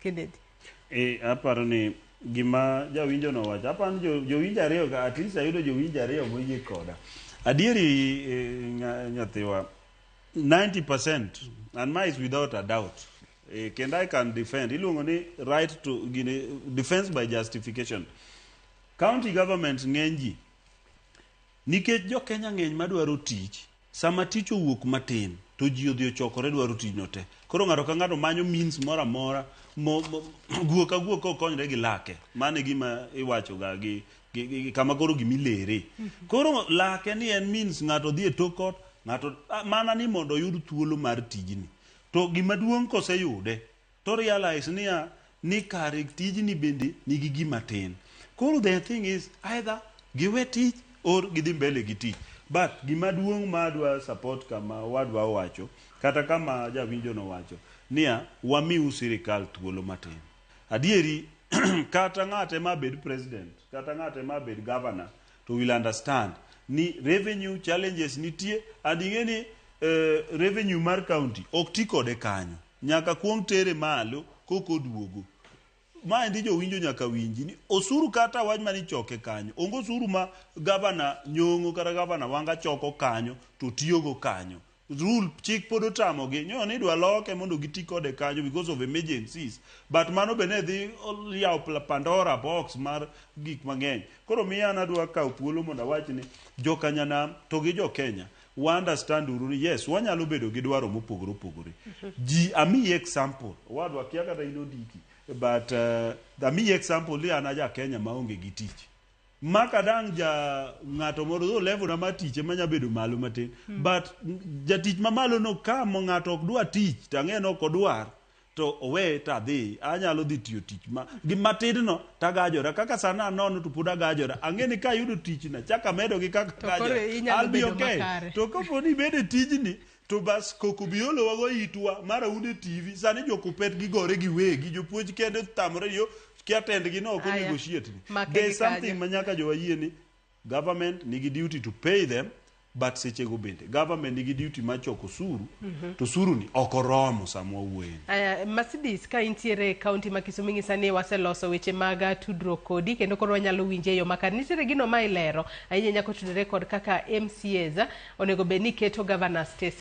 Kennedy. E, aparo ni gima jawinjo no wacho, aparo ni jowinjo ariyo ka, at least ayudo jowinjo ariyo moyie koda. Adieri, nyathiwa, 90% and ma is without a doubt. Kendo I can defend, iluongo ni right to gini, defense by justification. County government ng'eny ji nikech jo Kenya ng'eny madwaro tich. Sama tich owuok matin to ji odhi ochokore dwaro tijno te. Koro ng'ato ka ng'ato manyo means moro amora guok ka guok kokonyre gi lake. Mano e gima iwacho ga gi kama koro gimilere. Koro lake ni en means ng'ato dhi e tok ot, ng'ato mana ni mondo oyud thuolo mar tijni. To gima duong' koseyude to realize niya ni kare tijni bende nigi gima tin. Koro the thing is either giwe tich or gidhi mbele gi tich. But gima duong' ma adwa support kama wadwa owacho, kata kama jawinjo nowacho niya, wamiu sirikal thuolo matin. Adieri, kata ng'ate ma bed president, kata ng'ate ma bed governor, to will understand ni revenue challenges nitie, and ing'e ni revenue mar county ok ti kode kanyo, nyaka kuong tere malo koko oduogo. Maendi jowinjo nyaka winji ni osuru kata wach mane ichoke kanyo, onge osuru ma gavana Nyong'o kata gavana Wanga choko kanyo to tiyogo kanyo. Rule chik pod otamogi nyo ni idwa loke mondo giti kode kanyo because of emergencies, but mano be ne dhi yawo Pandora box mar gik mang'eny. Koro miya an adwa kawo thuolo mondo awach ni jokanyanam to gi jo Kenya wa understand uru ni yes, wanyalo bedo gi dwaro mopogore opogore. Ji amiyi example, owadwa, kia kata in ondiki, but amiyi example ni an aja Kenya maonge gi tich maka dang' ja ng'ato moro dho level na mar tich ema nya bedo malo matin, but jatich mamalo no ka mo ng'ato ok dwa tich to ang'e ni ok odwar to owe to adhi anyalo dhi tiyo tich ma gi matin no tagajora kaka sana anono to pod agajora. Ang'e ni kayudo tich na chak amedo gi kaka To koro agajora, inyalo I'll be bedo okay. makare. To kapo ni ibedo e tijni to bas koko biolowago itwa mar Aunde TV sani jokupet gigore giwegi, jopuonj kende tamore yo kia tendgi no ok Aya, onegotiate ni make there gi is something kanyo. ma nyaka jowayie ni government nigi duty to pay them, but sechego bende government nigi duty mar choko osuru, to osuru ni ok oromo sama wawuoyeni. Aya, Mercedes, ka intiere e kaunti ma Kisumu ing'isa ni waseloso weche mag tudruok kodi kendo koro wanyalo winje e yo makare. Nitiere gino ma ilero ahinya nyaka otudore kod kaka MCAs onego bed ni keto governors test.